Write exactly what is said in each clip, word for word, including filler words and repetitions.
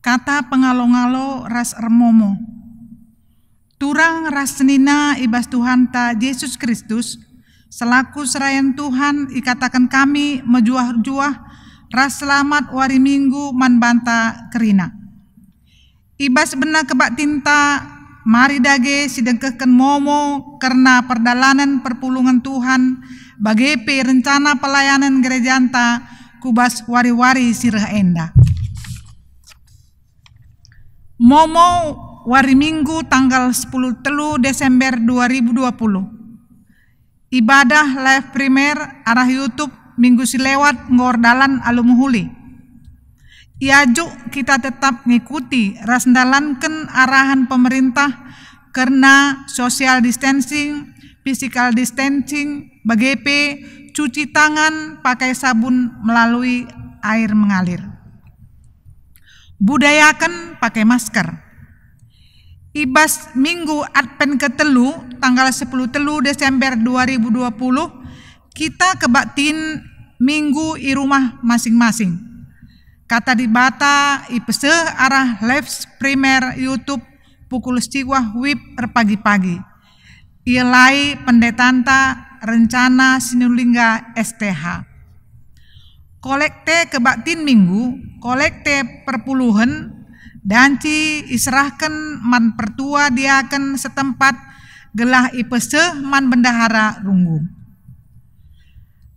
Kata pengalo-ngalo ras ermomo. Turang ras senina i bas Tuhanta Jesus Kristus, selaku serayan Tuhan ikataken kami mejuah-juah ras selamat wari Minggu man banta kerina. I bas bena kebaktinta, mari dage sidengkehken momo kerna perdalanen perpulungen Tuhan, bage pe rencana pelayanen gerejanta ku bas wari-wari si reh enda. Momo wari Minggu tanggal sepuluh telu Desember dua ribu dua puluh. Ibadah live primer arah YouTube minggu si lewat enggo erdalan alu mehuli. Iajuk kita tetap ngikuti ras ndalanken arahan pemerintah kerna social distancing, physical distancing, bage pe cuci tangan pakai sabun melalui air mengalir. Budayaken pakai masker. I bas minggu Advent ketelu, tanggal sepuluh telu Desember dua ribu dua puluh, kita kebaktin Minggu i rumah masing-masing. Kata Dibata ipeseh arah live primer YouTube pukul siwah wib erpagi-pagi. Ielai pendetanta rencana Sinulingga S T H. Kolekte kebaktin Minggu, kolekte perpuluhen, danci iserahken man pertua diaken setempat gelah ipeseh man bendahara runggun.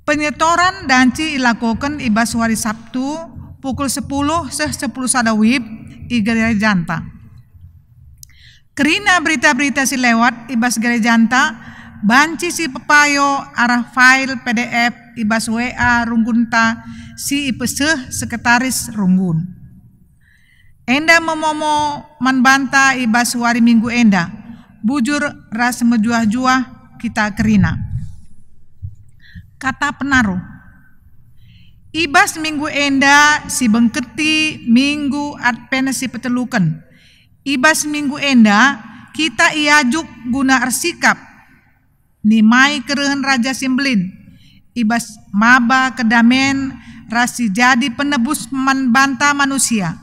Penyetoran danci ilakoken i bas wari Sabtu pukul sepuluh seh sepuluh sada wib i gerejanta. Kerina berita-berita si lewat i bas gerejanta banci sipepayo arah file P D F i bas W A runggunta si ipeseh sekretaris runggun. Enda me momo man banta i bas wari Minggu enda, bujur ras mejuah-juah kita kerina. Kata penaruh. I bas minggu enda sibengketi Minggu Advent si peteluken. I bas minggu enda kita iajuk guna ersikap, nimai kerehen Raja si Mbelin, i bas maba kedamen ras si jadi penebus man banta manusia.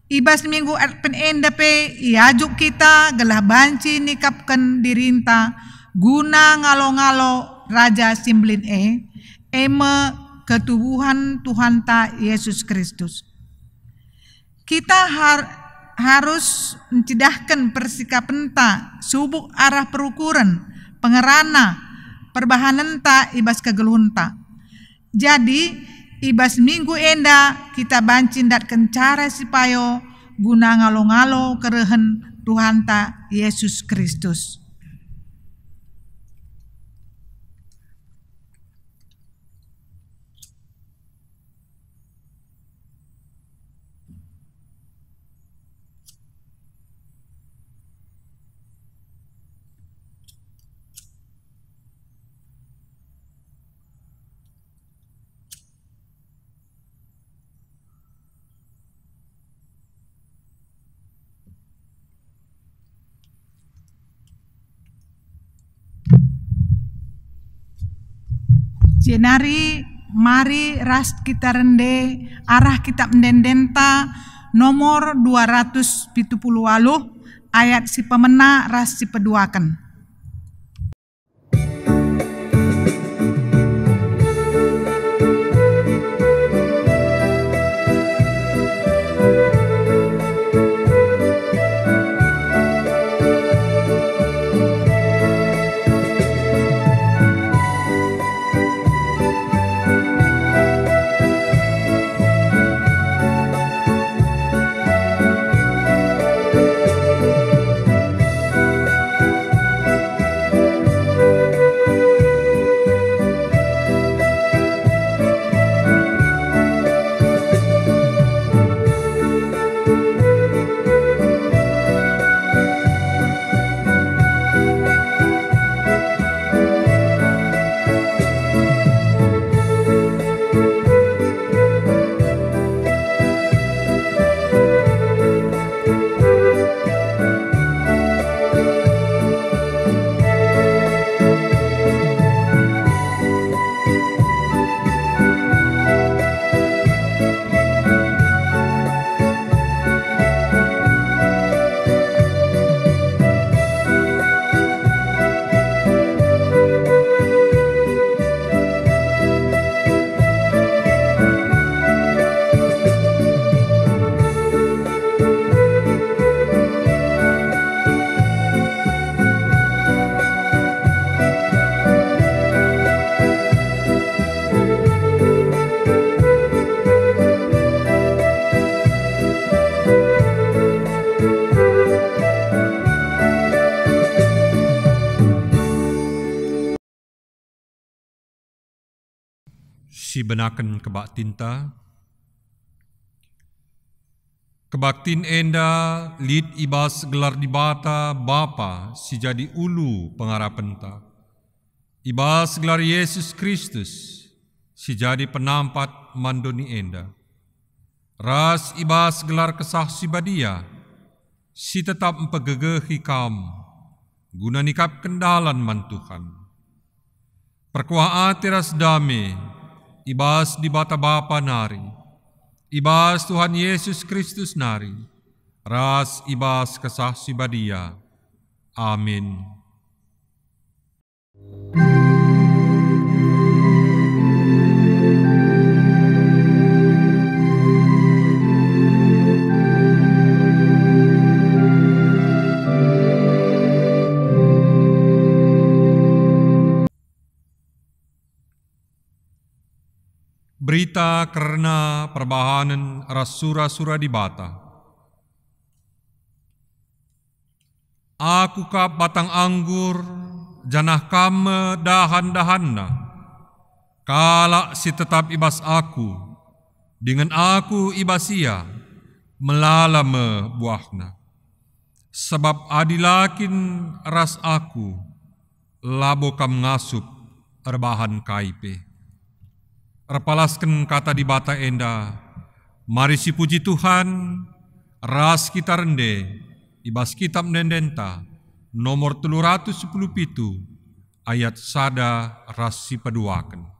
I bas minggu Advent enda pe iajuk kita gelah banci nikapken dirinta guna ngalo-ngalo Raja si Mbelin e, e me ketubuhen Tuhanta Yesus Kristus. Kita har-, harus ncidahken persikapenta subuk arah perukuren, pengerana, perbahanenta i bas kegeluhenta. Jadi, i bas minggu enda kita banci ndatken cara si payo guna ngalo-ngalo kerehen Tuhanta Yesus Kristus. Jenari mari ras kita rende arah kitab ende-endenta nomor dua ratus pitu puluh waluh, ayat si pemena ras si peduaken. Sibenaken kebaktinta. Kebaktin enda lit i bas gelar Dibata Bapa si jadi ulu pengarapenta, i bas gelar Yesus Kristus si jadi penampat man doni enda, ras i bas gelar Kesah Si Badia si tetap mpegegehi kam guna nikapken dalan man Tuhan. Perkuah ate ras dame i bas Dibata Bapa nari, i bas Tuhan Yesus Kristus nari, ras i bas Kesah Si Badia. Amin. Berita kerna perbahanen ras sura-sura Dibata. Aku kap batang anggur, janah kam me dahan-dahanna. Kalak si tetap i bas Aku, dingen Aku i bas ia, melala me buahna. Sabap adi la kin ras Aku, labo kam ngasup erbahan kai pe. Erpalasken kata Dibata enda, mari sipuji Tuhan, ras kita rende i bas Kitap Ende-endenta, nomor telu ratus sepuluh pitu, ayat sada ras sipeduaken.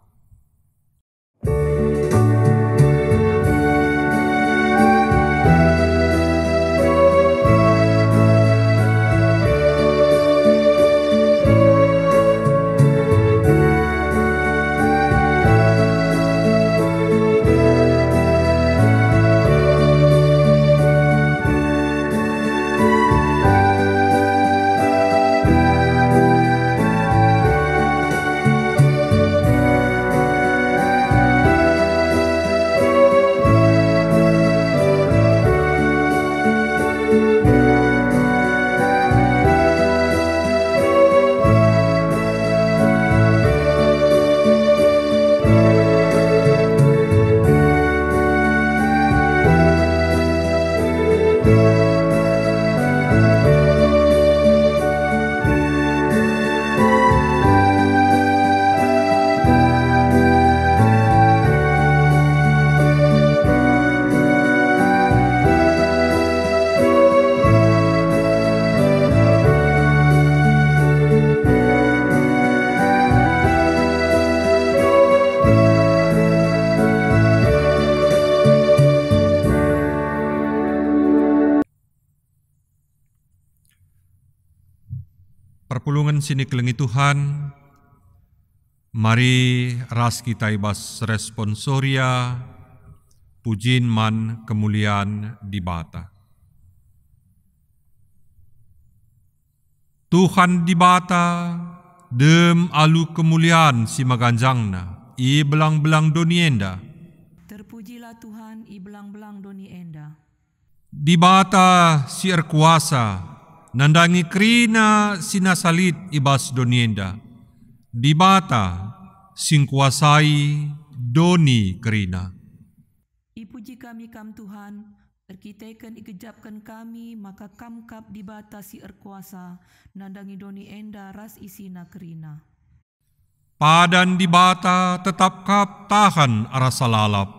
Perpulungen si nikelengi Tuhan, mari ras kita i bas responsoria, pujin man kemulian Dibata. Tuhan Dibata, dem alu kemulian si meganjangna i belang-belang doni enda. Terpujilah Tuhan i belang-belang doni enda. Dibata si erkuasa nandangi kerina si nasa lit i bas doni enda. Dibata si ngkuasai doni kerina. Ipuji kami Kam, Tuhan, erkiteken igejapken kami maka Kam kap Dibata si erkuasa nandangi doni enda ras isina kerina. Padan Dibata tetap kap tahan arasa lalap.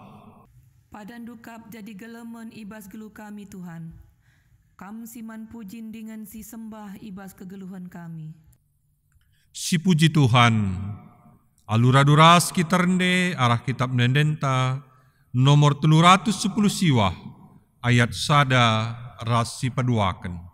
PadanNdu kap jadi gelemen i bas geluh kami, Tuhan. Kam si man pujin dingen si sembah i bas kegeluhen kami. Sipuji Tuhan, alu radu ras kita rende arah Kitap Ende-endenta, nomor telu ratus sepuluh siwah, ayat sada ras sipeduaken.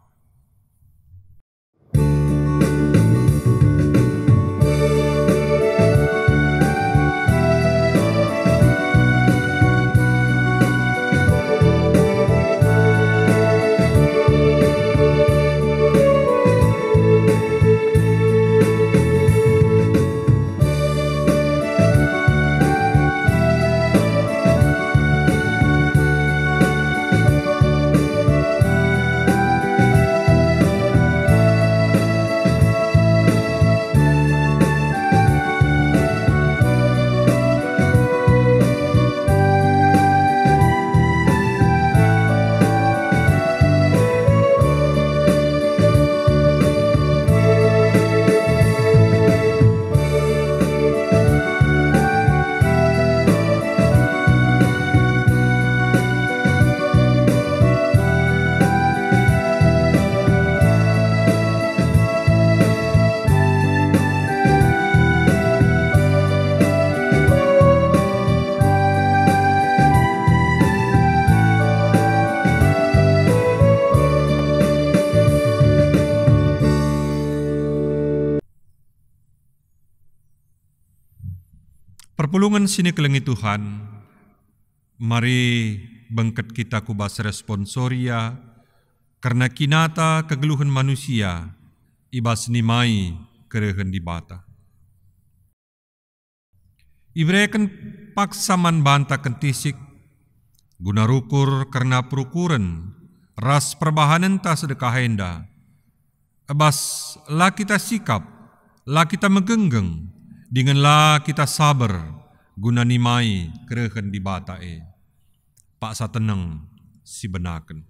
Pulungen si nikelengi Tuhan, mari bengket kita ku bas responsoria kerna kinata kegeluhen manusia i bas nimai kerehen Dibata. Ibereken paksa man banta kentisik, guna rukur kerna perukuren ras perbahanenta sedekah enda, ebas la kita sikap, la kita megenggeng, dingen la kita saber guna nimai kerehen Dibata e. Paksa teneng si benaken.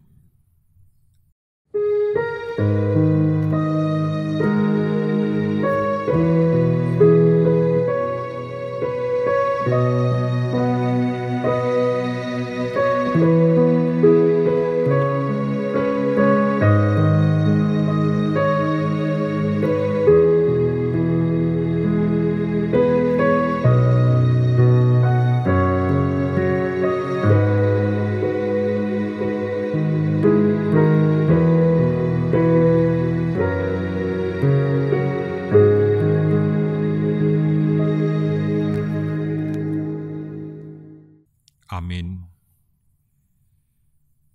Amin.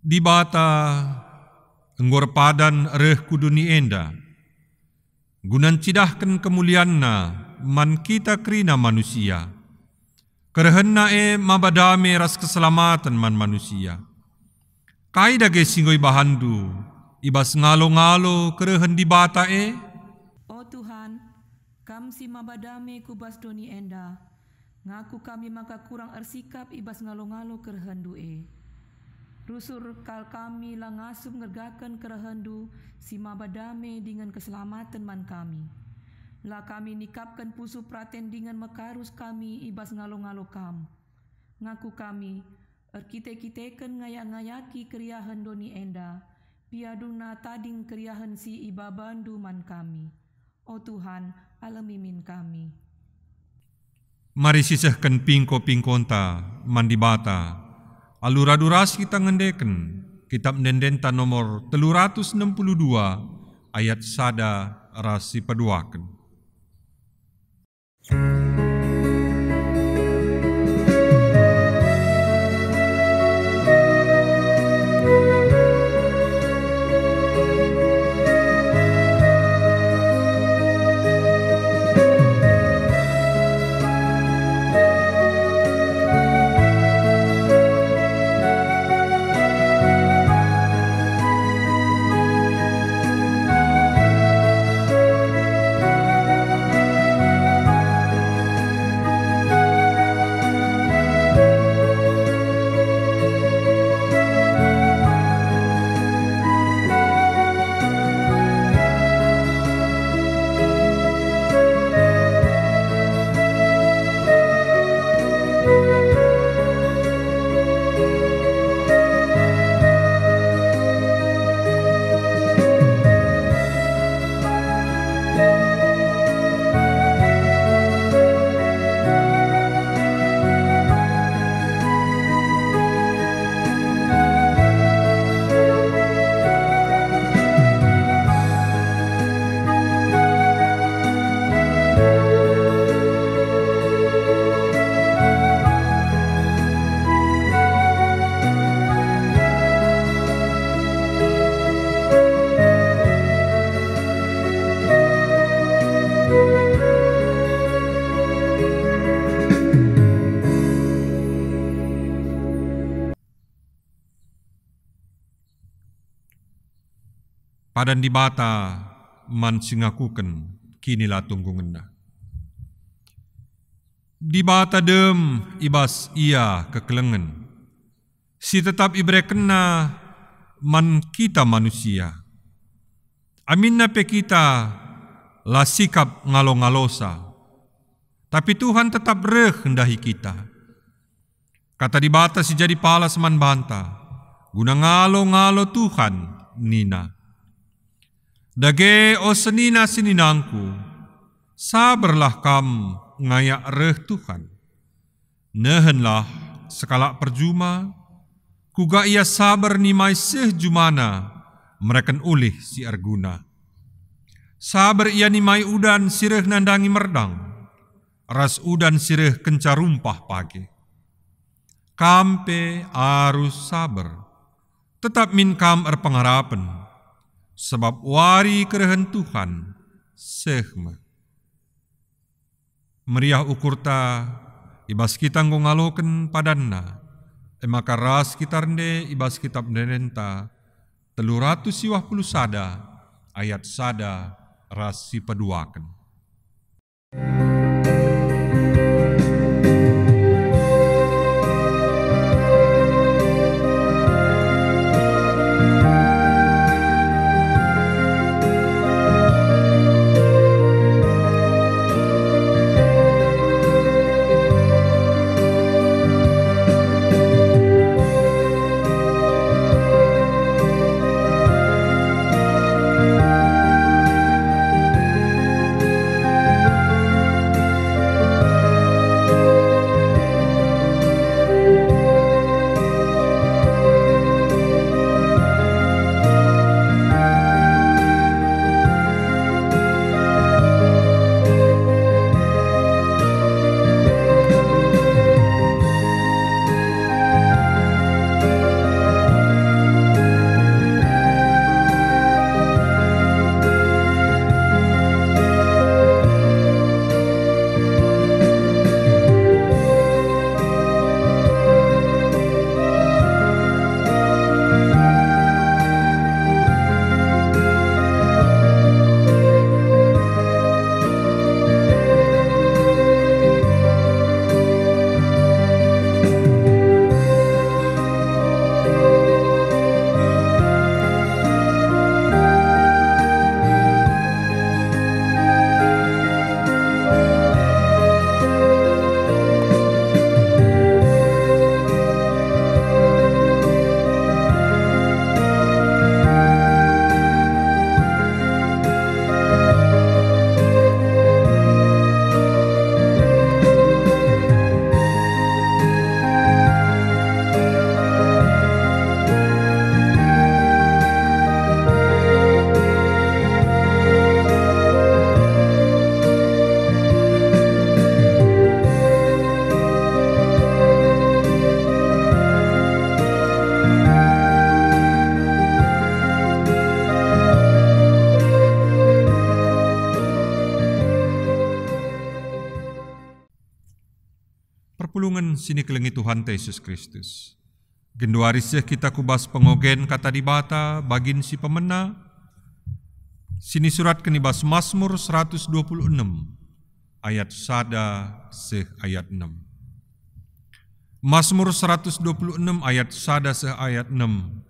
Dibata enggo erpadan reh ku doni enda, guna ncidahken kemulianNa man kita kerina manusia. KerehenNa e maba dame ras keselamaten man manusia. Kai dage si enggo ibahanndu i bas ngalo-ngalo kerehen Dibata e? O Tuhan, Kam si maba dame ku bas doni enda, ngaku kami maka kurang ersikap i bas ngalo-ngalo kerehenNdu e. Rusur kal kami la ngasup ngergaken kerehenNdu si maba dame dingen keselamaten man kami. La kami nikapken pusuh peraten dingen mekarus kami i bas ngalo-ngalo Kam. Ngaku kami, erkite-kiteken ngayak-ngayaki keriahen doni enda, piaduna tading keriahen si ibabaNdu man kami. O Tuhan, alemi min kami. Mari sisehken pingko-pingkonta man Dibata, alu radu ras kita ngendeken Kitap Ende-endenta nomor telu ratus enem puluh dua, ayat sada ras si peduaken. Padan Dibata man si ngakuken kinilatunggungenna. Dibata dem i bas Ia kekelengen, si tetap iberekenNa man kita manusia. Aminna pe kita la sikap ngalo-ngalosa, tapi Tuhan tetap reh ndahi kita. Kata Dibata si jadi palas man banta, guna ngalo-ngalo Tuhan, nina, "Dage, o senina-seninangku, saberlah kam ngayak reh Tuhan. Nehenlah sekalak perjuma, kuga ia saber nimai seh jumana mereken ulih si erguna. Saber ia nimai udan si reh nandangi merdang, ras udan si reh kenca rumpah page. Kam pe arus saber, tetap min kam erpengarapen, sabap wari kerehen Tuhan seh me. Meriah ukurta, i bas kita enggo ngaloken padanna, e maka ras kita rende i bas Kitap Ende-Endenta telu ratus siwah puluh sada, ayat sada ras si peduaken. Perpulungen si nikelengi Tuhanta Jesus Kristus. Genduari seh kita ku bas pengogen Kata Dibata bagin si pemena, si nisuratken i bas Masmur seratus dua puluh enem ayat sada seh ayat enem. Masmur seratus dua puluh enem ayat sada seh ayat enem,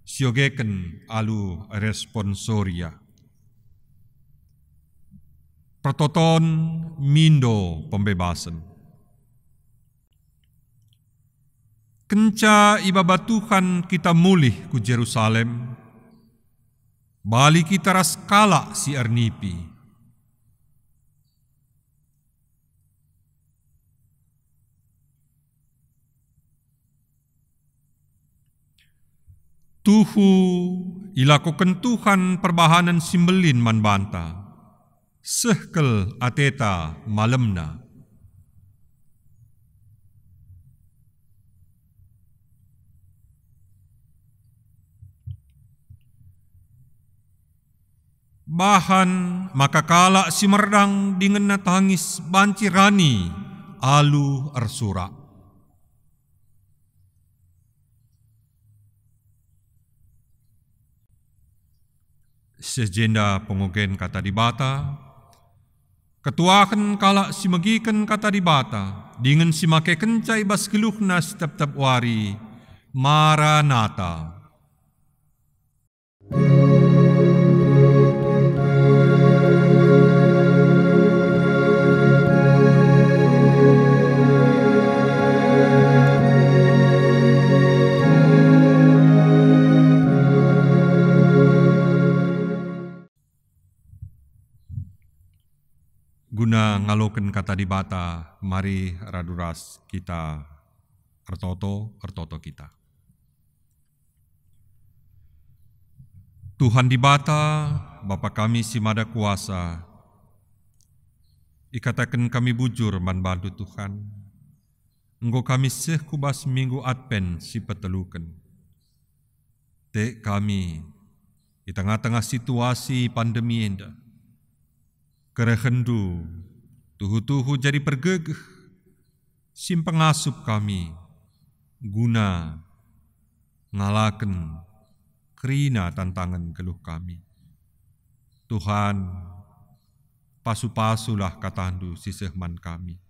siogeken alu responsoria. Pertoton mindo pembebasen. Kenca ibaba Tuhan kita mulih ku Jerusalem, bali kita ras kalak si ernipi. Tuhu, ilakoken Tuhan perbahanen si mbelin man banta. Seh kal ateta malemna. Bahan maka kalak si merdang dingen tangis banci rani alu ersurak. Seh jenda pengogen Kata Dibata, ketuahen kalak si megiken Kata Dibata dingen si makekenca i bas geluhna si tep-tep wari, Maranata. Guna ngaloken Kata Dibata, mari radu ras kita ertoto, ertoto kita. Tuhan Dibata, Bapa kami si Mada Kuasa, Ikataken kami bujur man bandu, Tuhan. Enggo kami seh ku bas minggu Advent si peteluken. Tek kami i tengah-tengah situasi pandemi enda. KerehenNdu tuhu-tuhu jadi pergegeh si mpengasup kami guna ngalaken kerina tantangen geluh kami. Tuhan, pasu-pasulah kataNdu si seh man kami.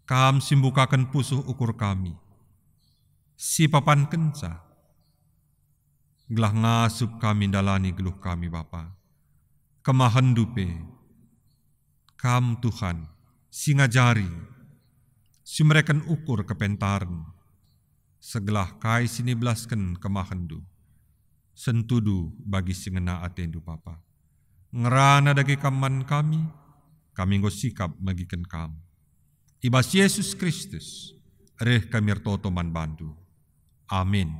Kam si mbukaken pusuh ukur kami, si papankenca, gelah ngasup kami ndalani geluh kami, Bapa. KemahenNdu pe, Kam, Tuhan, si ngajari, si mereken ukur kepentaren, segelah kai si nibelasken kemahenNdu, sentudu bagi si ngena ateNdu, Bapa. Ngerana dage Kam man kami, kami enggo sikap megiken Kam. I bas Jesus Kristus reh kami ertoto man bandu. Amin.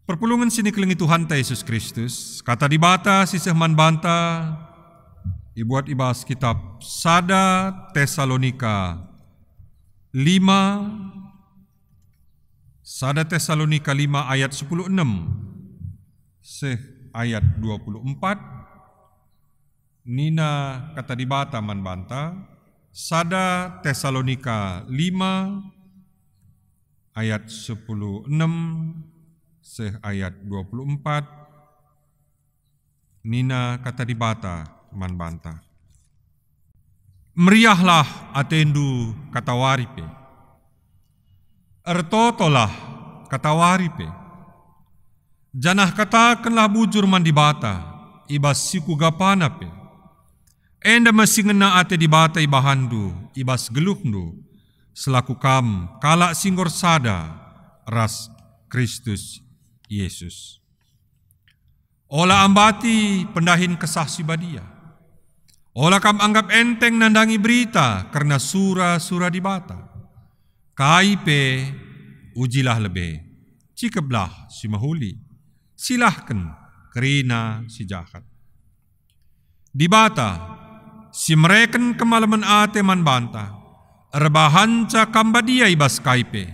Perpulungen si nikelengi Tuhanta Jesus Kristus, Kata Dibata si seh man banta ibuat i bas kitab sada Tesalonika lima, sada Tesalonika lima ayat sepuluh enem seh ayat dua puluh empat, nina Kata Dibata man banta, sada Tesalonika lima ayat sepuluh enem seh ayat dua puluh empat, nina Kata Dibata man banta, "Meriahlah atendu katawari pe, ertotolah katawari pe, janah katakenlah bujur man Dibata i bas si kuga pana pe. Enda me si ngena ate Dibata ibahanndu i bas geluhndu, selaku kam kalak si enggo ersada ras Kristus Jesus. Ola ambati pendahin Kesah Si Badia. Ola kam anggap enteng nandangi berita kerna sura-sura Dibata. Kai pe, ujilah lebe, cikeplah si mehuli, silahken kerina si jahat." Dibata, si mereken kemalemen ate man banta, erbahanca kam badia i bas kai pe.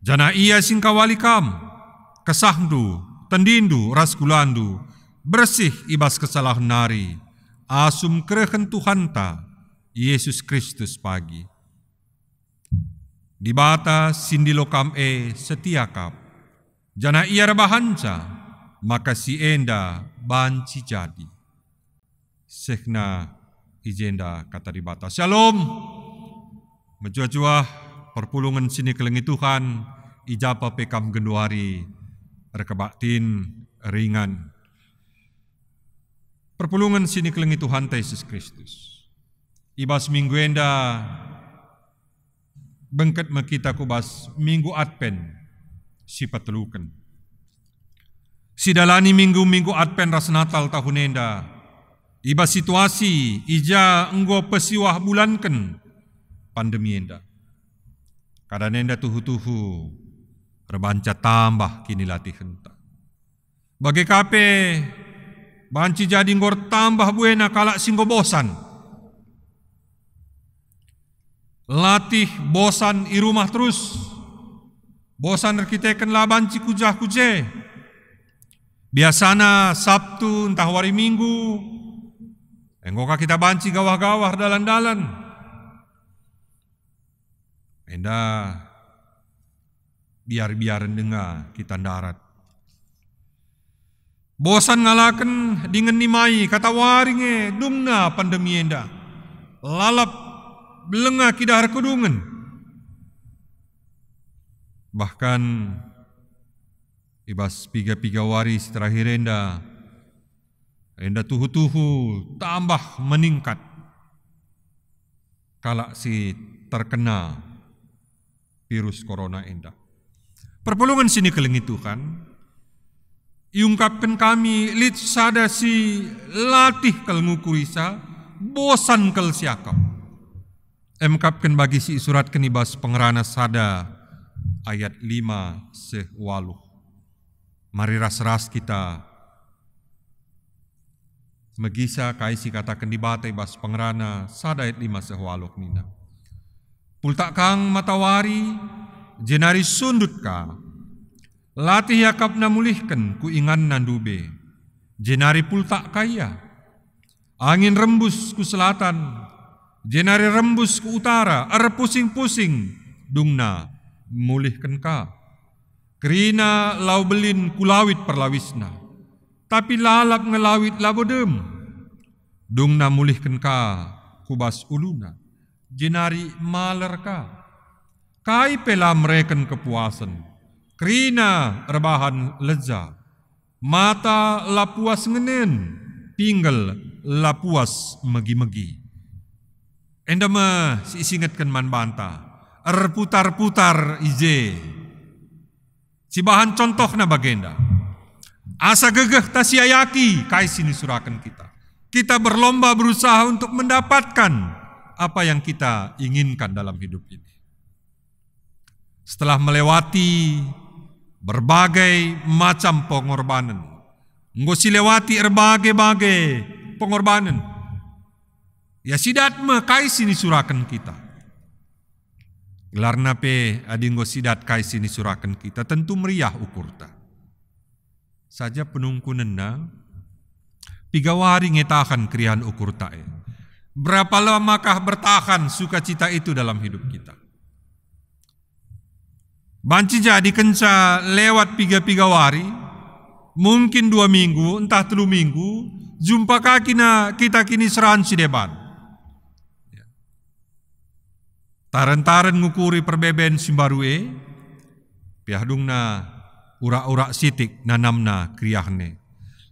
Janah Ia si engkawali kam, kesahndu, tendindu, ras kulandu, bersih i bas kesalahen nari, asum kerehen Tuhanta, Jesus Kristus pagi. Dibata si ndilo kam e setia kap, janah Ia erbahanca maka si enda banci jadi. Sehna i jenda Kata Dibata. Syalom. Mejuah-juah perpulungen si nikelengi Tuhan, i ja pe kam genduari erkebaktin ringan. Perpulungen si nikelengi Tuhanta Jesus Kristus. I bas minggu enda bengket me kita ku bas Minggu Advent si peteluken. Sidalani minggu-minggu Advent ras Natal tahun enda, i bas situasi i ja enggo pesiwah bulanken pandemi enda. Keadaan enda tuhu-tuhu erbanca tambah kinilatihenta. Bage ka pe, banci jadi enggo ertambah buena kalak si enggo bosan. Latih bosan i rumah terus. Bosan erkiteken la banci ku jah ku je. Biasana Sabtu ntah wari Minggu, enggo ka kita banci gawah-gawah erdalan-dalan. Enda biar-biar denga kita ndarat. Bosan ngalaken dingen nimai katawari nge dungna pandemi enda. Lalap belenga kidah erkedungen. Bahkan i bas piga-piga wari si terakhir enda, enda tuhu-tuhu tambah meningkat kalak si terkena virus corona enda. Perpulungen si nikelengi Tuhan, iungkapken kami lit sada si latih kal ngukurisa, bosan kal siakap. Emkapken bagi si isuratken i bas Pengerana sada ayat lima seh waluh. Mari ras-ras kita Megisa kai si kataken Dibata i bas pengerana sada ayat lima seh waluh nina, "Pultak ka matawari, jenari sundut ka. Latih iakapna mulihken ku inganna ndube, jenari pultak ka ia. Angin rembus ku selatan, jenari rembus ku utara, erpusing-pusing dungna mulihken ka. Kerina lau belin ku lawit perlawisna, tapi lalap nge lawit labo dem. Dungna mulihken ka ku bas uluna, jenari maler ka. Kai pe la mereken kepuasen, kerina erbahan leza. Mata la puas ngenen, pinggel la puas megi-megi." Enda me si isingetken man banta, erputar-putar i je. Sibahan contohna bagenda. Asa gegeh tasiayaki kai si nisuraken kita. Kita berlomba berusaha untuk mendapatkan apa yang kita inginkan dalam hidup ini. Setelah melewati berbagai macam pengorbanan, enggo silewati erbage-bage pengorbanan, ya, sidat me kai si nisuraken kita. Gelarna pe adi enggo sidat kai si nisuraken kita, tentu meriah ukurta. Saja penungkunenna, piga wari nge tahan keriahen ukurta e? Berapa lamakah bertahan sukacita itu dalam hidup kita? Banci jadi kenca lewat piga-piga wari, mungkin dua minggu, ntah telu minggu, jumpa ka kina kita kiniseran si deban. Ya. Taren-taren ngukuri perbeben si mbaru e, piah dungna urak-urak sitik nanamna keriahen e.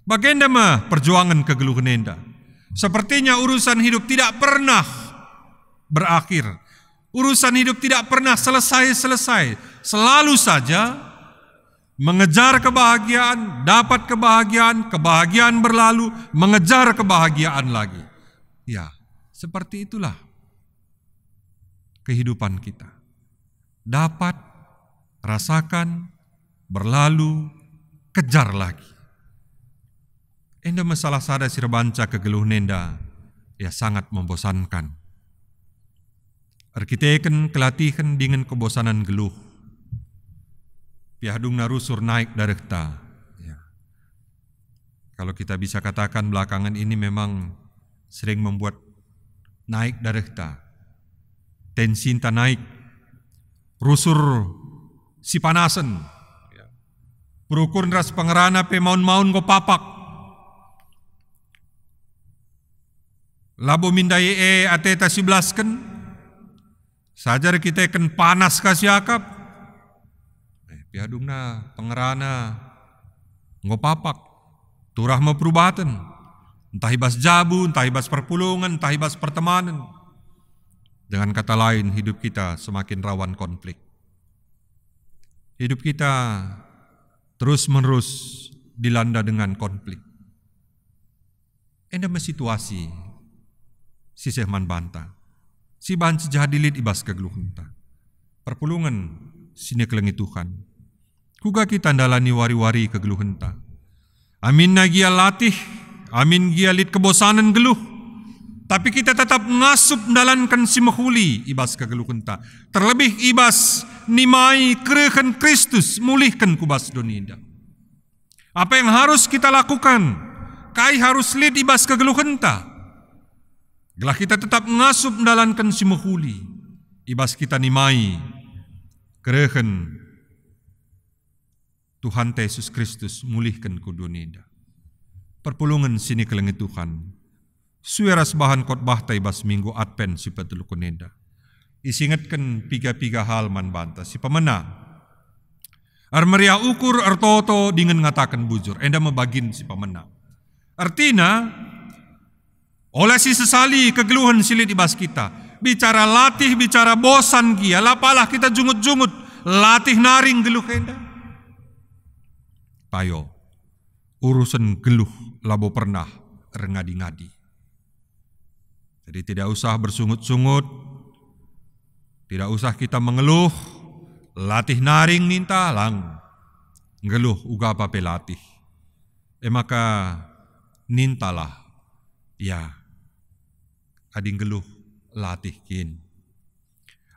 Bagenda me perjuangen kegeluhen enda. Sepertinya urusan hidup tidak pernah berakhir. Urusan hidup tidak pernah selesai-selesai. Selalu saja mengejar kebahagiaan, dapat kebahagiaan, kebahagiaan berlalu, mengejar kebahagiaan lagi. Ya, seperti itulah kehidupan kita. Dapat, rasakan, berlalu, kejar lagi. Enda me salah sada si erbanca kegeluhen enda, ya, sangat membosankan. Erkiteken kelatihen dingen kebosanan geluh, piah dungna rusur naik darehta. Ya. Kalau kita bisa katakan belakangan ini memang sering membuat naik darehta, tensinta naik, rusur sipanasen, perukuren ras pengerana pe maun-maun enggo papak. Labo min ndai e ateta sibelasken, saja erkiteken panas ka siakap. Eh, piah dungna pengerana enggo papak, turah me perubaten, ntah i bas jabu, ntah i bas perpulungen, ntah i bas pertemanen. Dengan kata lain, hidup kita semakin rawan konflik. Hidup kita terus-menerus dilanda dengan konflik. Enda me situasi si seh man banta, si banci jadi lit i bas kegeluhenta. Perpulungen si nikelengi Tuhan, kuga kita ndalani wari-wari kegeluhenta? Aminna gia latih, amin gia lit kebosanen geluh, tapi kita tetap ngasup ndalanken si mehuli i bas kegeluhenta, terlebih i bas nimai kerehen Kristus mulihken ku bas doni enda. Apa yang harus kita lakukan? Kai harus lit i bas kegeluhenta? Gelah kita tetap ngasup ndalanken si mehuli i bas kita nimai kerehen Tuhanta Jesus Kristus mulihken ku doni enda. Perpulungen si nikelengi Tuhan, sue ras bahan khotbahta i bas Minggu Advent si peteluken enda, isingetken piga-piga hal man banta. Si pemena, ermeriah ukur, ertoto, dingen ngataken bujur. Enda me bagin si pemena. Ertina, ola sisesali kegeluhen si lit i bas kita. Bicara latih, bicara bosan gia, la palah kita jungut-jungut, latih nari nggeluh enda. Payo, urusen geluh labo pernah erngadi-ngadi. Jadi tidak usah bersungut-sungut, tidak usah kita mengeluh, latih nari ninta lang, nggeluh uga pe latih. E maka nintalah, Ya, adi nggeluh latih kin.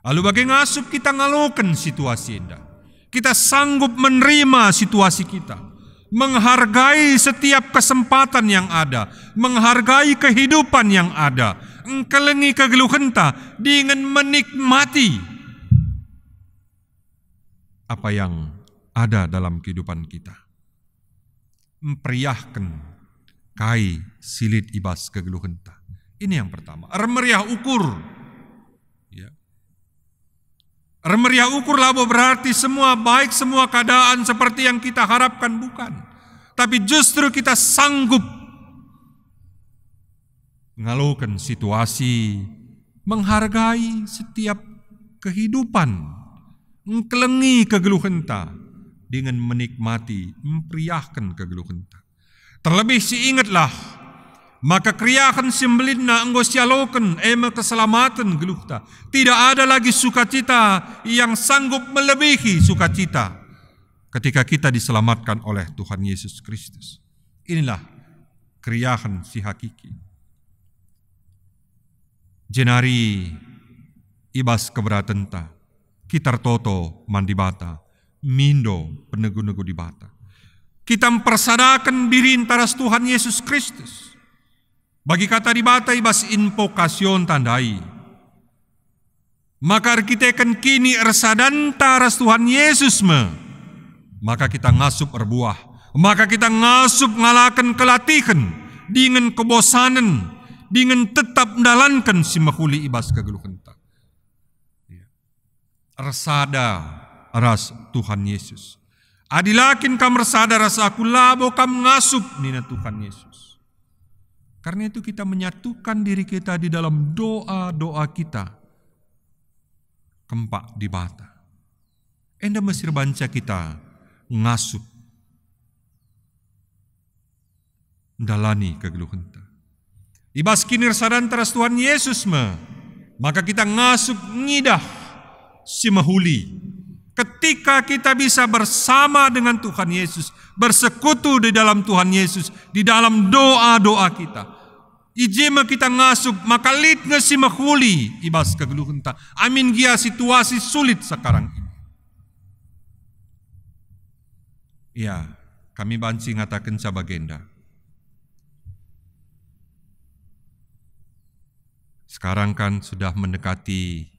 Alu bage ngasup kita ngaloken situasi enda. Kita sanggup menerima situasi kita, menghargai setiap kesempatan yang ada, menghargai kehidupan yang ada, engkelengi kegeluhenta, dingen menikmati apa yang ada dalam kehidupan kita. Meriahken kai si lit i bas kegeluhenta. Ini yang pertama. Ermeriah ukur. Ya. Ermeriah ukur labo berarti semua baik, semua keadaan seperti yang kita harapkan, bukan. Tapi justru kita sanggup ngaloken situasi, menghargai setiap kehidupan, engkelengi kegeluhenta, dingen menikmati, meriahken kegeluhenta. Terlebih si ingetlah, maka keriahen si mbelin enggo sialoken, e me keselamaten geluhta. Tidak ada lagi sukacita yang sanggup melebihi sukacita ketika kita diselamatkan oleh Tuhan Yesus Kristus. Inilah keriahen si hakiki. Jenari i bas keberatenta, kita ertoto man Dibata, mindo penegu-negu Dibata. Kita mpersadaken dirinta ras Tuhan Yesus Kristus. Bagi kata Dibata i bas invokasionta ndai, maka erkiteken kini ersadanta ras Tuhan Yesus me, maka kita ngasup erbuah, maka kita ngasup ngalaken kelatihen, dingen kebosanen, dingen tetap ndalanken si mehuli i bas kegeluhenta. Ersada ras Tuhan Yesus. "Adi la kin kam ersada ras Aku, labo kam ngasup," nina Tuhan Yesus. Karena itu kita menyatukan diri kita di dalam doa-doa kita kempak Dibata. Enda mesir banca kita ngasup ndalani kegeluhenta. I bas kinirsadanta ras Tuhan Yesus me, maka kita ngasup ngidah si mehuli. Ketika kita bisa bersama dengan Tuhan Yesus, bersekutu di dalam Tuhan Yesus, di dalam doa-doa kita, i je me kita ngasup maka lit nge si mehuli i bas kegeluhenta, amin gia situasi sulit sekarang ini. Ya, kami banci ngatakenca bagenda. Sekarang kan sudah mendekati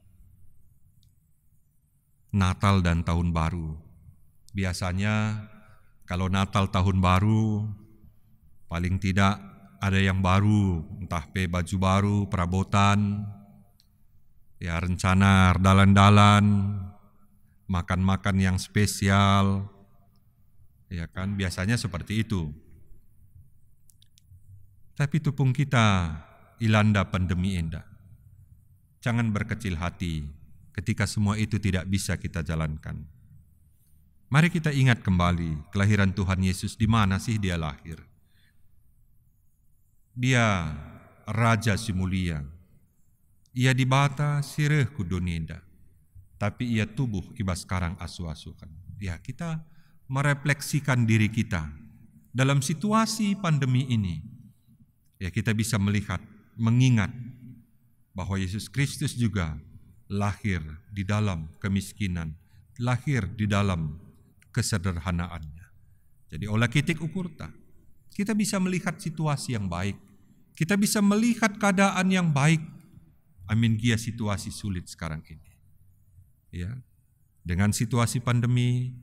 Natal dan Tahun Baru. Biasanya kalau Natal Tahun Baru, paling tidak ada yang baru, entah pe baju baru, perabotan, ya, rencana erdalan-dalan, makan-makan yang spesial, ya kan, biasanya seperti itu. Tapi tupung kita ilanda pandemi enda, jangan berkecil hati ketika semua itu tidak bisa kita jalankan. Mari kita ingat kembali kelahiran Tuhan Yesus, di mana sih Dia lahir. Dia Raja si mulia. Ia Dibata si reh ku doni enda. Tapi Ia tubuh i bas karang asu-asuhen. Ya, kita merefleksikan diri kita dalam situasi pandemi ini. Ya, kita bisa melihat, mengingat bahwa Yesus Kristus juga lahir di dalam kemiskinan, lahir di dalam kesederhanaannya. Jadi, ola kitik ukurta. Kita bisa melihat situasi yang baik. Kita bisa melihat keadaan yang baik. Amin gia situasi sulit sekarang ini. Ya. Dengan situasi pandemi,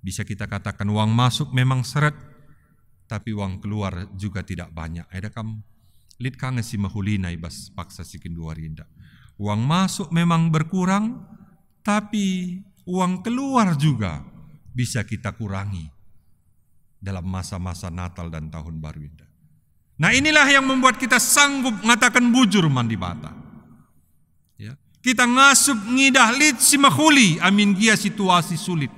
bisa kita katakan uang masuk memang seret, tapi uang keluar juga tidak banyak. Eda kam lit ka nge si mehulina i bas paksa si genduari enda. Uang masuk memang berkurang, tapi uang keluar juga bisa kita kurangi dalam masa-masa Natal dan Tahun Baru enda. Nah, inilah yang membuat kita sanggup ngataken bujur man Dibata. Ya. Kita ngasup ngidah lit si mehuli amin gia situasi sulit.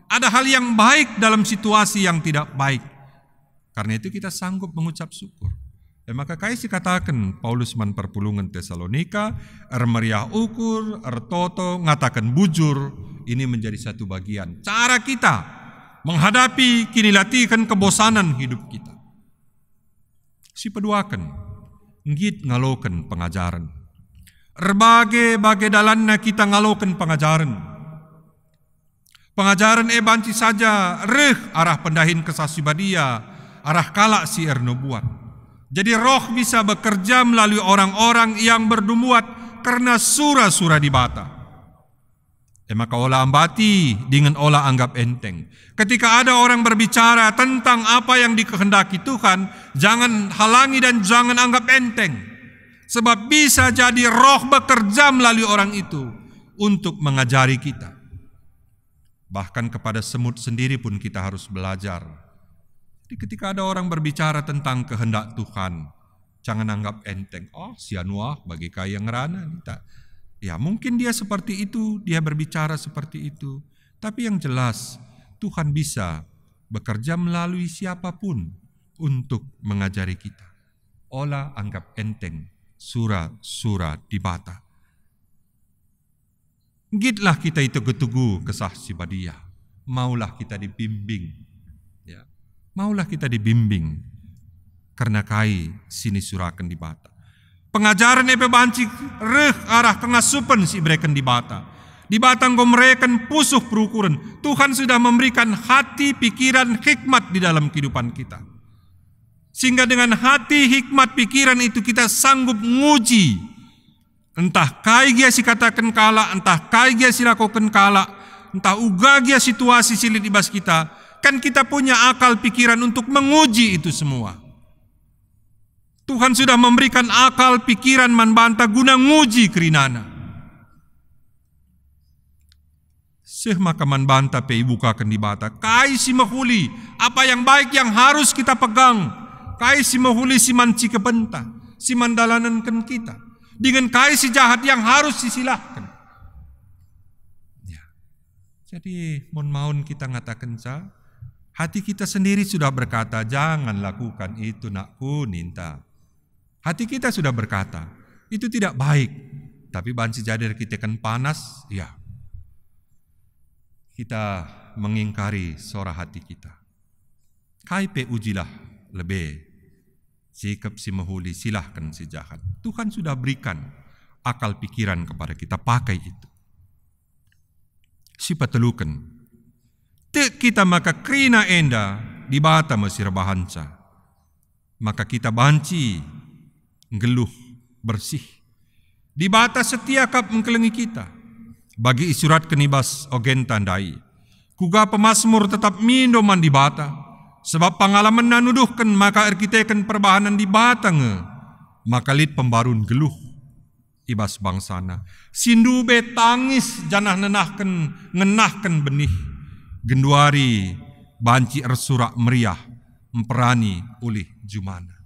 Ada hal yang baik dalam situasi yang tidak baik. Karena itu kita sanggup mengucap syukur. Ya, maka kai si kataken Paulus man perpulungen Tesalonika, ermeriah ukur, ertoto, ngataken bujur, ini menjadi satu bagian cara kita menghadapi kinilatihen kebosanan hidup kita. Si peduaken, Nggit ngaloken pengajaren. Erbage-bage dalanna kita ngaloken pengajaren. Pengajaren e banci saja reh arah pendahin Kesah Si Badia, arah kalak si ernubuat. Jadi Roh bisa bekerja melalui orang-orang yang bernubuat kerna sura-sura Dibata. E maka ola ambati dingen ola anggap enteng. Ketika ada orang berbicara tentang apa yang dikehendaki Tuhan, jangan halangi dan jangan anggap enteng. Sebab bisa jadi Roh bekerja melalui orang itu untuk mengajari kita. Bahkan kepada semut sendiri pun kita harus belajar. Jadi ketika ada orang berbicara tentang kehendak Tuhan, jangan anggap enteng. "Oh, si anu ah, bage kai yang ngerana," ninta. Ya, mungkin dia seperti itu, dia berbicara seperti itu. Tapi yang jelas, Tuhan bisa bekerja melalui siapapun untuk mengajari kita. Ola anggap enteng sura-sura Dibata. Nggitlah kita itugu-tugu Kesah Si Badia. Maulah kita dibimbing. Ya. Maulah kita dibimbing kerna kai si nisuraken Dibata. Pengajaren e pe banci reh arah kengasupen si ibereken Dibata. Dibata enggo mereken pusuh perukuren. Tuhan sudah memberikan hati, pikiran, hikmat di dalam kehidupan kita. Sehingga dengan hati, hikmat, pikiran itu kita sanggup nguji. Entah kai gia sikataken kalak, entah kai gia silakoken kalak, entah uga gia situasi si lit i bas kita, kan kita punya akal pikiran untuk menguji itu semua. Tuhan sudah memberikan akal pikiran man banta guna nguji kerinana. Seh maka man banta pe ibukaken Dibata kai si mehuli, apa yang baik yang harus kita pegang, kai si mehuli si man cikepenta, si man dalanenken kita, dingen kai si jahat yang harus sisilahken. Ya. Jadi, mon maun kita ngatakenca, hati kita sendiri sudah berkata, "Jangan lakukan itu, nakku," ninta. Hati kita sudah berkata, "Itu tidak baik," tapi banci jadi erkiteken panas, ya. Kita mengingkari sora hati kita. Kai pe ujilah lebe, sikap si mehuli silahken si jahat. Tuhan sudah berikan akal pikiran kepada kita, pakai itu. Sipateluken, tek kita maka kerina enda Dibata me si erbahanca. Maka kita banci nggeluh bersih. Dibata setia kap engkelengi kita. Bagi isuratken i bas ogenta ndai, kuga pemasmur tetap mindo man Dibata, sebab pengalamenna nuduhken maka erkiteken perbahanen Dibata nge maka lit pembarun geluh i bas bangsana. Si ndube tangis janah nenahken, ngenahken benih, genduari banci ersurak meriah, mperani ulih jumana.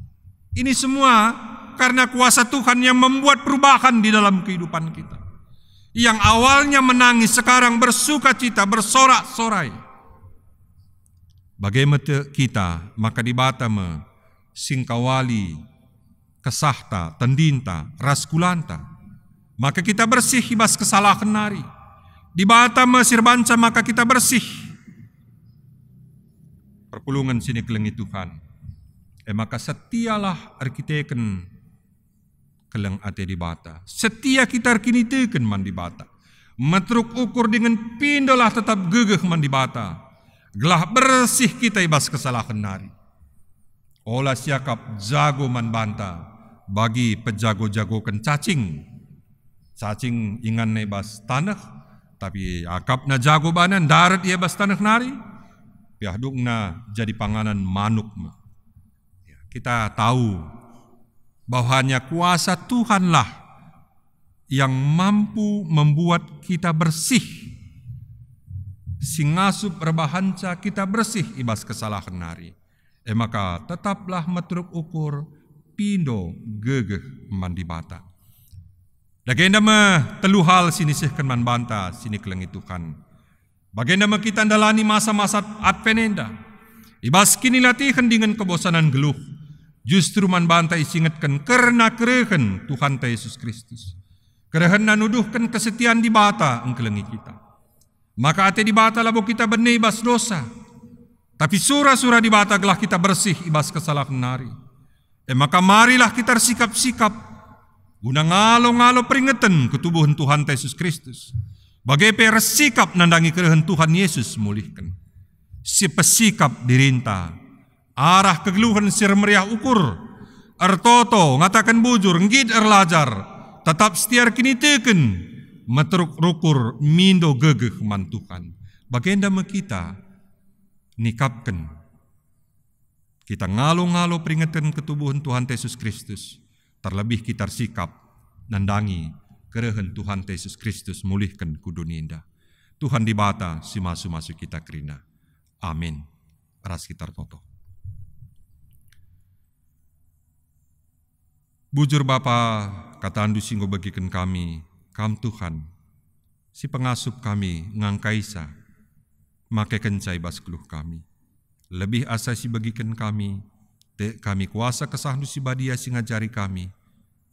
Ini semua karena kuasa Tuhan yang membuat perubahan di dalam kehidupan kita. Yang awalnya menangis, sekarang bersukacita, bersorak-sorai. Bage me tek kita, maka Dibata me si ngkawali kesahta, tendinta, ras kulanta. Maka kita bersih i bas kesalahen nari. Dibata me si erbanca maka kita bersih. Perpulungen si nikelengi Tuhan. E maka setialah erkiteken keleng ate Dibata. Setia kita erkiniteken man Dibata. Meteruk ukur dingen pindolah tetap gegeh man Dibata, gelah bersih kita i bas kesalahen nari. Ola siakap jago man banta bagi pejago-jagoken cacing. Cacing inganna i bas taneh, tapi akapna jago bana, ndarat ia bas taneh nari, piah dukna jadi panganen manuk me. Ya, kita tahu bahwanya kuasa Tuhanlah yang mampu membuat kita bersih, si ngasup erbahanca kita bersih i bas kesalahen nari. E maka tetaplah meteruk ukur, pindo, gegeh man Dibata. Dage enda me telu hal si nisehken man banta si nikelengi Tuhan. Bagenda me kita ndalani masa-masa Advent enda. I bas kinilatihen dingen kebosanan geluh, justru man banta isingetken kerna kerehen Tuhanta Jesus Kristus. KerehenNa nuduhken kesetian Dibata engkelengi kita. Maka ate Dibata labo kita bene i bas dosa, tapi sura-sura Dibata gelah kita bersih i bas kesalahen nari. E maka marilah kita ersikap-sikap guna ngalo-ngalo peringeten ketubuhen Tuhanta Jesus Kristus, bage pe ersikap nandangi kerehen Tuhan Yesus mulihken. Sipesikap dirinta arah kegeluhen si ermeriah ukur, ertoto, ngataken bujur, nggit erlajar, tetap setia erkiniteken, meteruk rukur, mindo gegeh man Tuhan. Bagenda me kita nikapken. Kita ngalo-ngalo peringeten ketubuhen Tuhanta Jesus Kristus, terlebih kita ersikap nandangi kerehen Tuhanta Jesus Kristus mulihken ku doni enda. Tuhan Dibata si masu-masu kita kerina. Amin. Ras kita ertoto. Bujur Bapa, katandu si enggo begiken kami, Kam Tuhan, si pengasup kami ngangkaisa, makekenca i bas geluh kami. Lebih asa si begiken kami, tek kami kuasa KesahNdu si Badia si ngajari kami,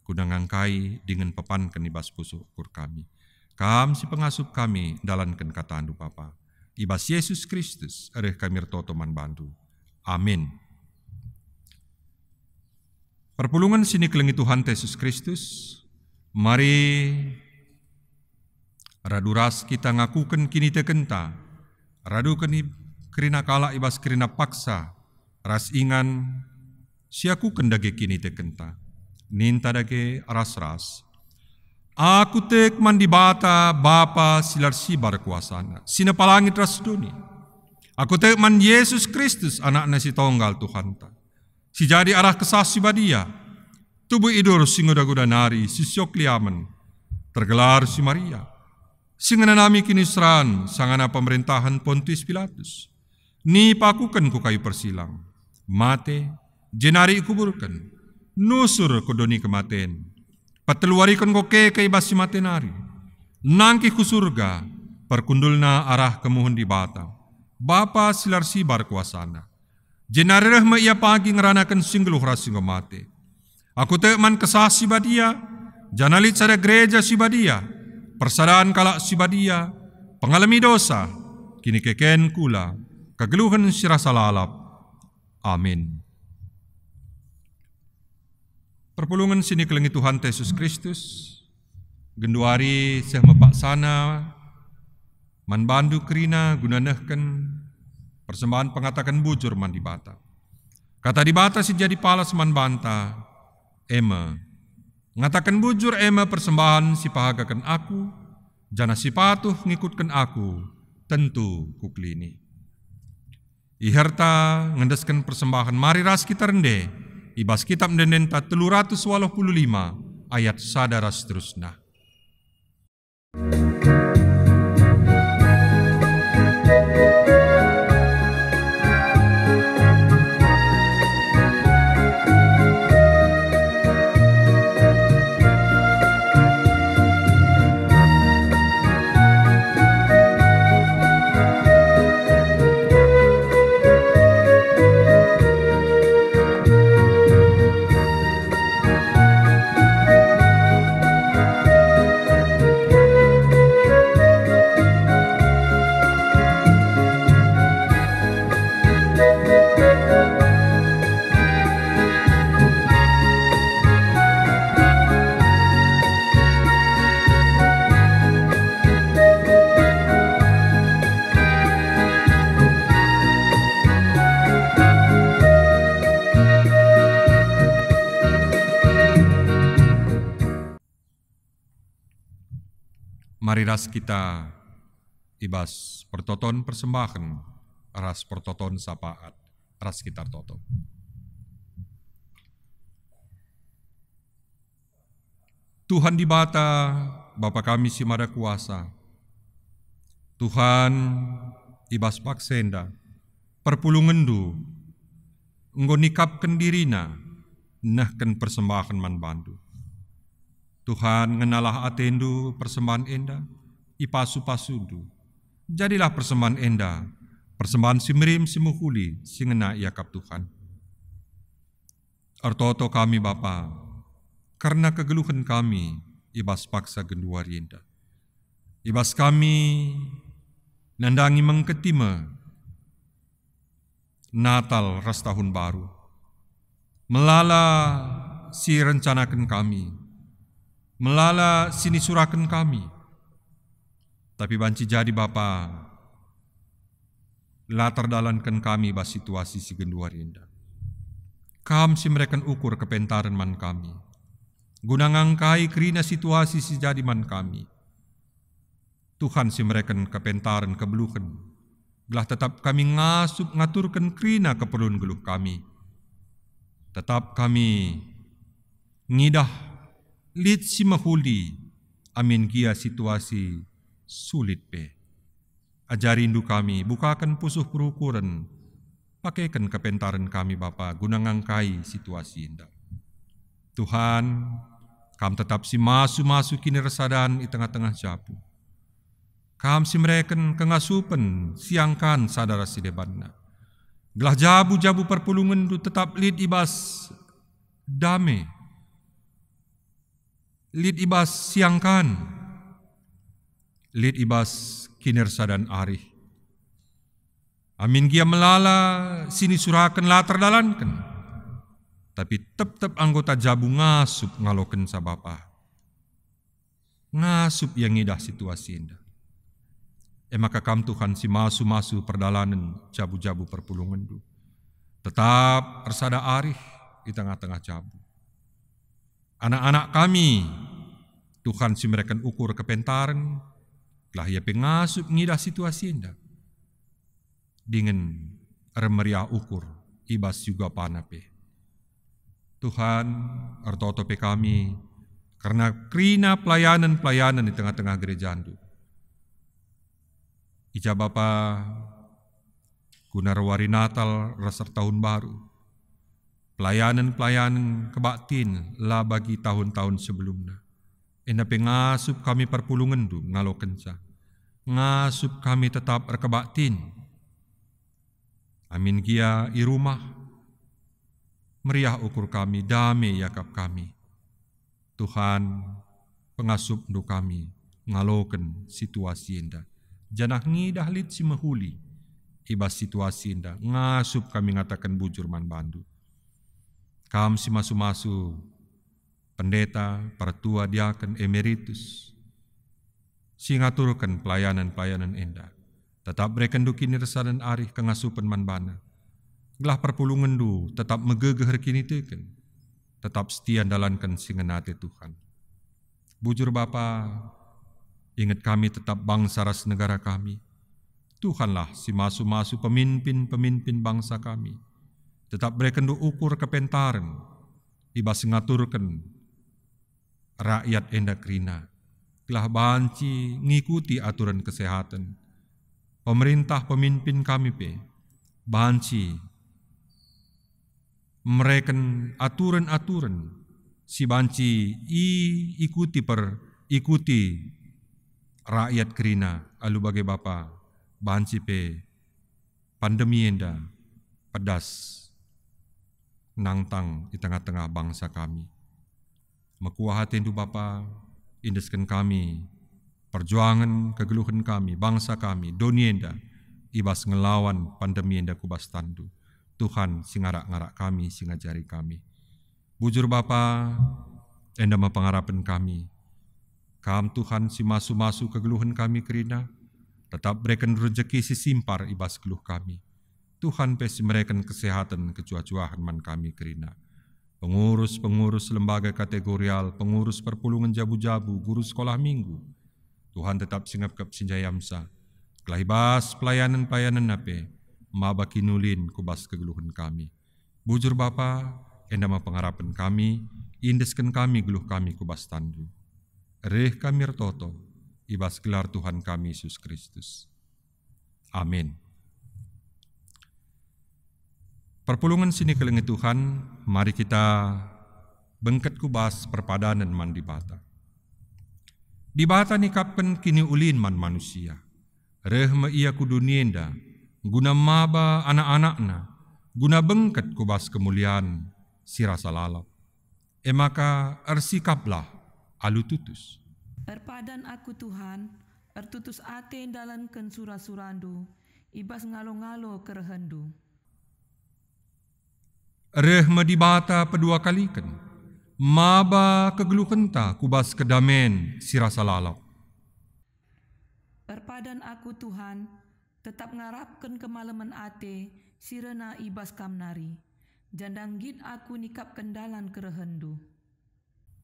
guna ngangkai dingen pepanken i bas pusuh ukur kami. Kam si pengasup kami ndalanken katandu Bapa. I bas Yesus Kristus, reh kami ertoto man bandu. Amin. Perpulungen si nikelengi Tuhanta Jesus Kristus, mari radu ras kita ngakuken kinitekenta, radu keni-, kerina kalak i bas kerina paksa, ras ingan siakuken dage kinitekenta. Ninta dage ras-ras, "Aku tek man Dibata, Bapa si la ersibar kuasana, si nepa langit ras doni. Aku tek man Jesus Kristus, AnakNa si Tonggal Tuhanta, si jadi arah Kesah Si Badia, tubuh i Dor Singuda-guda nari, si siok liamen, tergelar si Maria, si ngenanami kiniseran sangana pemerentahen Pontius Pilatus, nipakuken ku kayu persilang, mate, jenari ikuburken, nusur ku doni kematen, peteluariken enggo keke i bas si mate nari, nangkih ku Surga, perkundulna arah kemuhen Dibata, Bapa si la ersibar kuasana. Jenari reh me Ia pagi ngeranaken si nggeluh ras si enggo mate. Aku tek man Kesah Si Badia, janah lit sada Gereja Si Badia, persadan kalak si badia, pengalemi dosa, kinikeken kula, kegeluhen si rasa lalap. Amin." Perpulungen si nikelengi Tuhanta Jesus Kristus, genduari seh me paksana man bandu kerina guna nehken persembahen pengataken bujur man Dibata. Kata Dibata si jadi palas man banta, e me, ngataken bujur e me persembahen si pahagaken aku, janah si patuh ngikutken aku, tentu kukelini. Iherta ngendesken persembahen, mari ras kita rende i bas Kitap Ende-endenta telu ratus waluh puluh lima ayat sada ras seterusna. Mari ras kita i bas pertoton persembahen ras pertoton sapaat, ras kita ertoto. Tuhan Dibata, Bapa kami si Mada Kuasa, Tuhan, i bas paksa enda, perpulungenNdu enggo nikapken diriNa nehken persembahen man baNdu. Tuhan, ngenalah ateNdu persembahen enda, ipasu-pasuNdu. Jadilah persembahen enda persembahen si merim, si mehuli, si ngena iakap Tuhan. Ertoto kami, Bapa, kerna kegeluhen kami i bas paksa genduari enda. I bas kami nandangi mengketi me Natal ras Tahun Baru. Melala si rencanaken kami, melala si nisuraken kami, tapi banci jadi Bapa, la terdalanken kami bas situasi si genduari enda. Kam si mereken ukur kepentaren man kami, guna ngangkai kerina situasi si jadi man kami. Tuhan si mereken kepentaren kebeluhen, gelah tetap kami ngasup ngaturken kerina keperlun geluh kami. Tetap kami ngidah lit si mehuli, amin gia situasi sulit pe. Ajarindu kami, bukaken pusuh perukuren, pakeken kepentaren kami, Bapa, guna ngangkai situasi enda. Tuhan, Kam tetap si masu-masu kinirsadan i tengah-tengah jabu. Kam si mereken kengasupen siangkan sada ras si debanna. Gelah jabu-jabu perpulungenndu tetap lit i bas dame, lit i bas siangkan, lit i bas kinirsadan arih. Amin gia melala si nisuraken la terdalanken, tapi tep-tep anggota jabu ngasup ngalokenca Bapa. Ngasup ia ngidah situasi enda. E maka Kam, Tuhan, si masu-masu perdalanen jabu-jabu perpulungenndu, tetap ersada arih i tengah-tengah jabu. Anak-anak kami, Tuhan si mereken ukur kepentaren, gelah ia pe ngasup ngidah situasi enda, dingen ermeriah ukur i bas si ugapana pe. Tuhan, ertoto pe kami kerna kerina pelayanen-pelayanen i tengah-tengah gerejandu. I ja Bapa, guna erwari Natal ras ertahun baru, pelayanen-pelayanen kebaktin la bagi tahun-tahun sebelumna. Enda pe ngasup kami perpulungenndu ngalokenca. Ngasup kami tetap erkebaktin. Amin gia i rumah, meriah ukur kami, dame iakap kami. Tuhan, pengasupndu kami ngaloken situasi enda, janah ngidah lit si mehuli i bas situasi enda, ngasup kami ngataken bujur man bandu. Kam si masu-masu, pendeta, pertua, diaken, emeritus, si ngaturken pelayanan-pelayanan enda. Tetap berekenndu kinirsadan arih kengasupen man bana, gelah perpulungenndu tetap megegeh erkiniteken, tetap setia ndalanken si ngena ate Tuhan. Bujur Bapa, inget kami tetap bangsa ras negara kami. Tuhanlah si masu-masu peminpin-peminpin bangsa kami. Tetap berekenndu ukur kepentaren i bas ngaturken rakyat enda kerina, gelah banci ngikuti aturen kesehaten. Pemerintah, peminpin kami pe banci mereken aturen-aturen si banci iikuti per-, ikuti rakyat kerina, alu bage Bapa, banci pe pandemi enda pedas nangtang i tengah-tengah bangsa kami. Mekuah atendu Bapa, iendesken kami perjuangen kegeluhen kami, bangsa kami, doni enda i bas ngelawan pandemi enda ku bas tanNdu. Tuhan si ngarak-ngarak kami, si ngajari kami. Bujur Bapa, enda me pengarapen kami. Kam Tuhan si masu-masu kegeluhen kami kerina, tetap bereken rejeki si simpar i bas geluh kami. Tuhan pe si mereken kesehaten kejuah-juahen man kami kerina. Pengurus-pengurus lembaga kategorial, pengurus perpulungen jabu-jabu, guru sekolah minggu, Tuhan tetap si ngepkep si njayamsa. Gelah i bas pelayanen-pelayanenna pe maba kinulin ku bas kegeluhen kami. Bujur Bapa, enda me pengarapen kami, iendesken kami geluh kami ku bas tanNdu. Reh kami ertoto i bas gelar Tuhan kami Jesus Kristus. Amin. Perpulungen si nikelengi Tuhan, mari kita bengket ku bas perpadanen man Dibata. Dibata nikapken kiniulin man manusia. Reh me Ia ku doni enda, guna maba anak-anakNa, guna bengket ku bas kemulian si rasa lalap. E maka ersikaplah alu tutus. Erpadan aku, Tuhan, ertutus ate ndalanken sura-suraNdu, i bas ngalo-ngalo kerehenNdu. Reh me Dibata peduakaliken, maba kegeluhenta ku bas kedamen si rasa lalap. Erpadan aku, Tuhan, tetap ngarapken kemalemen ate si rena i bas Kam nari, jenda nggit aku nikapken dalan kerehenNdu.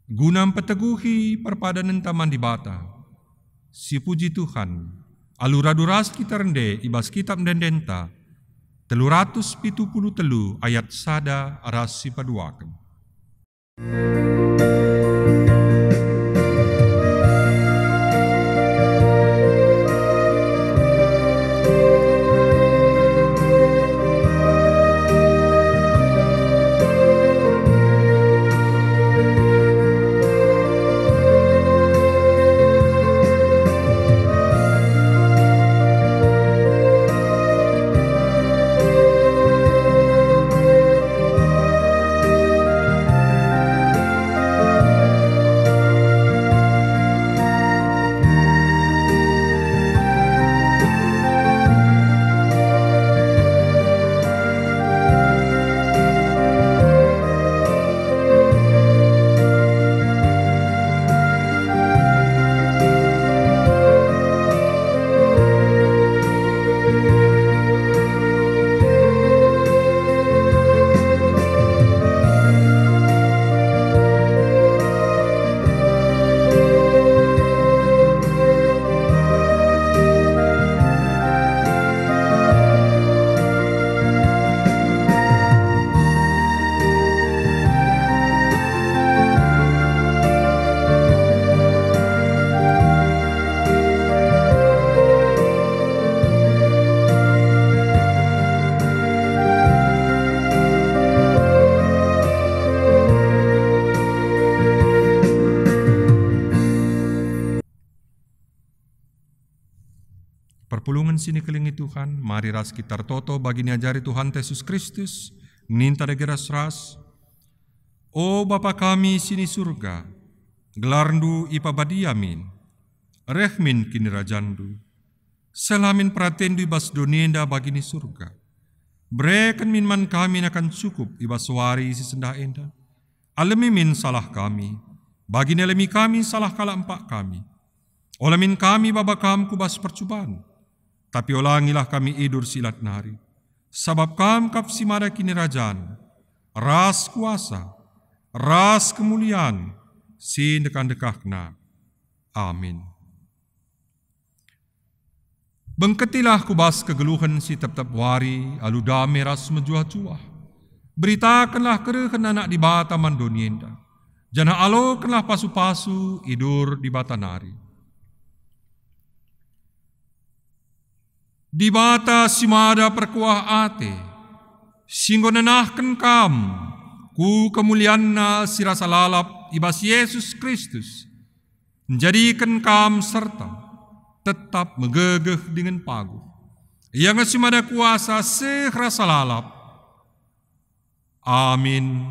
Guna mpeteguhi perpadanenta man Dibata, sipuji Tuhan, alu radu ras kita rende i bas Kitap Ende-endenta, telu ratus pitu puluh telu ayat sada ras sipaduaken. Perpulungen si nikelengi Tuhan, mari ras kita ertoto bagi niajari Tuhanta Jesus Kristus, ninta dage ras-ras, "O Bapa kami si ni Surga, gelarNdu ipabadia min, reh min kinirajanNdu, seh la min peratenNdu i bas doni enda bagi ni Surga. Bereken min man kami nakan cukup i bas wari si sendah enda. Alemi min salah kami, bagi nalemi kami salah kalak empak kami. Ola min kami baba Kam ku bas percuban, tapi olangilah kami idur si ilat nari. Sabap Kam kap si mada kinirajan, ras kuasa, ras kemulian, si ndekah-ndekahna. Amin." Bengketilah ku bas kegeluhen si tep-tep wari alu dame ras mejuah-juah. Beritakenlah kerehen Anak Dibata man doni enda, janah alokenlah pasu-pasu idur Dibata nari. Dibata si mada perkuah ate, si enggo nenahken kam ku kemulianNa si rasa lalap i bas Jesus Kristus, njadiken kam serta tetap megegeh dingen paguh. Ia nge si mada kuasa seh rasa lalap. Amin.